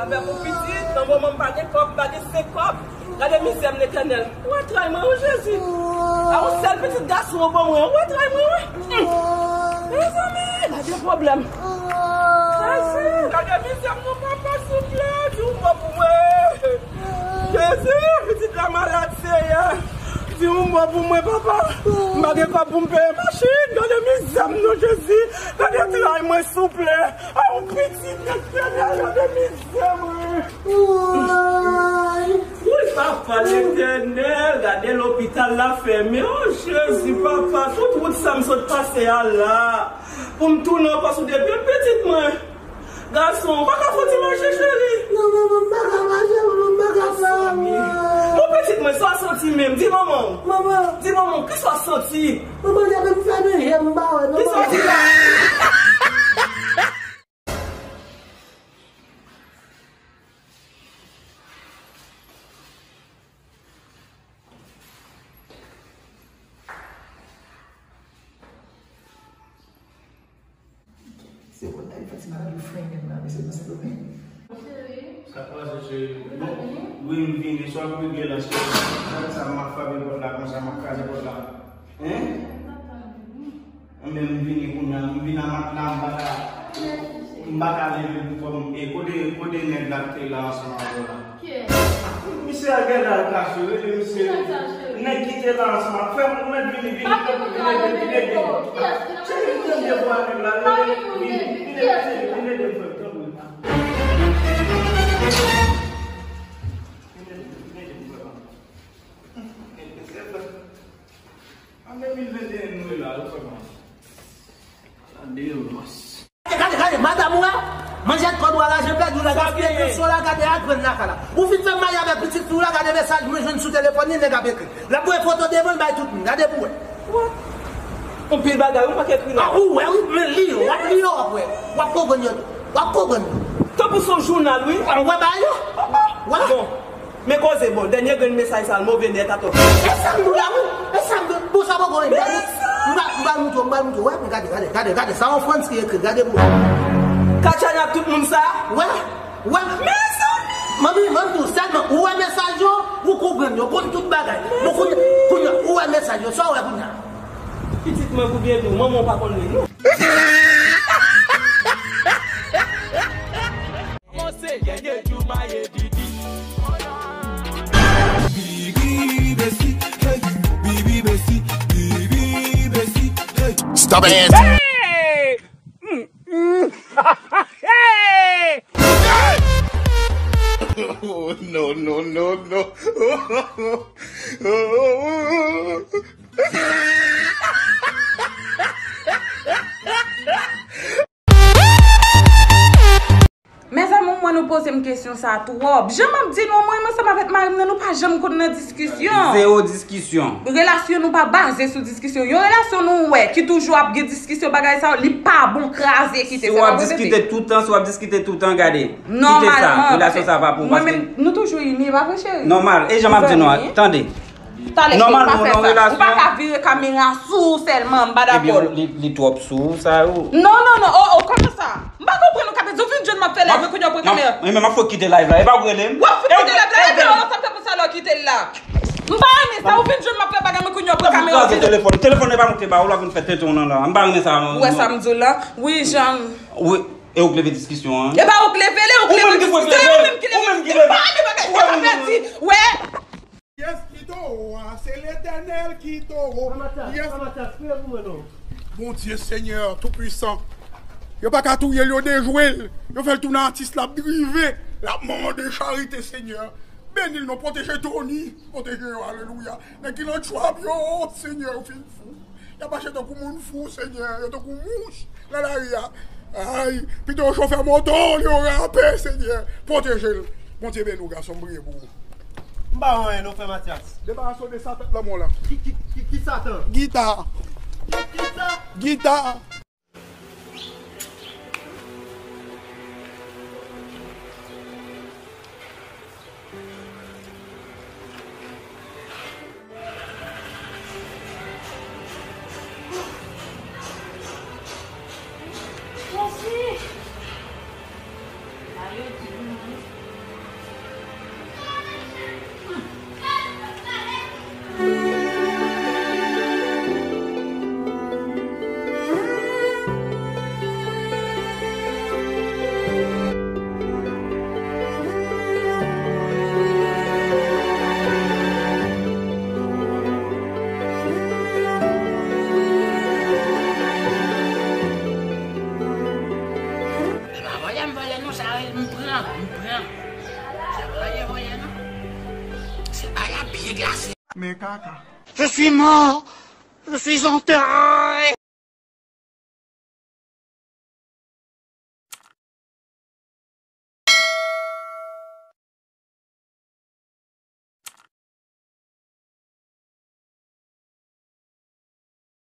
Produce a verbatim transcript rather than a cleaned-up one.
Avèk yon pitit, nan moman m pa gen kòb, m pa gen senk kòb. Gade mizè m, Letènèl. Ou wè tray mwen, wi, Jezi. A yon sèl pitit gason ou ban mwen, ou wè tray mwen, wi. Mezanmi, gade pwoblèm. Jezi, gade mizè m, non, papa, souple, di yon mo pou mwen. Jezi, pitit la malad, Seyè. Di yon mo pou mwen, papa. M pa gen kòb pou m peye machin. Gade mizè m, non, Jezi. Gade tray mwen, souple. A yon pitit, Letènèl, gade mizè mwen. Woy, papa Letènèl, gade lopital la fèmen. O Jezi, papa, tout wout sa m sot pase a la. Pou m tounen ankò sou de pye, pitit mwen. Gason, ou pa ka fè ti mache, cheri? Non, manman, m pa ka mache, manman, m pa ka fè anyen. Bon, pitit mwen, sa w santi menm? Di manman w. Manman. Di manman w, kisa w santi? Manman, depi m fèmen je m, m pa wè, manman. Kisa w di la? Se konn nan li fè ti malad li frennen nan, mesye nan Sendomeng. Cheri. Sa k pase, cheri? Wi, m vini. Wi, m vini. Swa m regle la, cheri. Gade sa m ap frape pòt la konsa, m ap kraze pòt la. Hein? M ap tann ou. Enben, m vini kounye a. M vin a matla, m pa ka, m pa ka leve pou kò m. E kote, kote nèg la ki te la ansanm avè w la? Kiyès? Misye a genlè al kache, rele misye. Kiyès sa, cheri? Nèg ki te la ansanm ak frè m, ou mèt vini, vini, vini ede m, vini ede m. Kiyès ki nan... Cheri, m tande vwa nèg la, rele, vini, vini ede m, vini ede m, frè m, tanpri. Vini ede m, vini ede m, frè m. An de mil venteyen nou ye la, wi, frè m. Gade, gade, gade, madanm ou a, manzè kòd ou a lajan pèdi, ou la gaspiye pye sou la, gade a grenn lakay la. Ou fin fè m marye avèk pitit fi w la, gade mesaj mwen jwenn sou telefòn li, nèg ap ekri. L ap voye foto devan l bay tout moun, gade pou wè. Yon pil bagay, ou manke ekri la. A, ou wè, wi, men li yo, w ap li yo, w ap wè. W ap konprann yo tou. W ap konprann yo. Tankou se yon jounal, wi. Ou wè bagay yo? Wè. Bon. Men koze, bon, dènye grenn mesaj sa, l move nèt atò. E sa m di w la, wi. E sa m di w, bon, sa poko menm. M ba, m ba l moutre w, m ba l moutre w. Wè, men gade, gade, gade, gade, sa yon Frantz ki ekri, gade pou wè. Katchana tout moun sa? Wè, wè. Mezanmi! Manmi, manmi, tou sèlman, ou wè mesaj yo, ou konprann yo, konn tout bagay. Bon, kounye, kounye, ou wè mesaj yo, sa w wè kounye a? Pitit mwen pou byen dou, manman w pa konn li, non. Bibi Besi, hey, Bibi Besi, Bibi Besi, hey. Stop it! Hey! Mm, mm. Hey! Oh, no, no, no, no. Mezanmi, mwen nou poze m kesyon sa twòp. Jan m ap di nou, mwen menm ansanm avèk mari m nan, nou pa janm konn nan diskisyon. Zewo diskisyon. Relasyon nou pa baze sou diskisyon. Yon relasyon nou wè ki toujou ap gen diskisyon, bagay sa yo, li pa bon, kraze, kite. Si w ap diskite toutan, si w ap diskite toutan, gade. Kite sa, relasyon sa pa pou ou, paske mwen menm, nou toujou ini, pa vre, cheri? Nòmal. E jan m ap di nou a, tande. Talè, cheri, pa fè sa. Ou pa ka vire kamera sou ou sèlman, m pa dakò. Ebyen, li, li twòp sou ou, sa yo. Non, non, non, oh, oh, kòman sa? M pa konprann ou, Kapèdi, ou vin jwenn m ap fè live, kounye a w pran kamera. Mwen menm, m ap fòk kite live la, e pa w ki rele m? W ap fòk kite live la, e pa w sa m fè pou sa lè w kite l la. M pa renmen sa, ou vin jwenn m ap fè bagay, men kounye a w pran kamera, w vin kraze telefòn. Telefòn e pa mwen ki te ba ou, l ap vin fè tenten w nan la. M pa renmen sa, non. Ou wè sa m di w la? Wi, Jan. Wi, e ou k leve diskisyon an? E pa ou k leve l, e ou k leve diskisyon, e ou menm ki leve diskisyon. M pa renmen bagay sa, Kapèdi. Wè. Yes, ki towo a, se Letènèl ki towo. Yes. Bondye, Senyè Toupuisan. Yo pa ka touye l, yo dejwe l. Yo fè l tounen atis, l ap drive. L ap mande charite, Senyè. Beni l non, pwoteje Tony. Pwoteje yo, alelouya. Nèg ki nan trap yo, o Senyè, yo fin fou. Y ap mache tankou moun fou, Senyè. Yo tankou mouch nan lari a. Ay, pito yo chofè moto, yo rapè, Senyè. Pwoteje l. Bondye beni w, gason m, priye pou ou. M pa wè anyen non, frè Matyas. Debarase w de sa tèt lanmò la. Ki, ki, ki, ki Satan? Gita. Ki, ki sa? Gita. Jezi! Sa yo di nou. Men kaka. Je suis mort. Je suis enterré.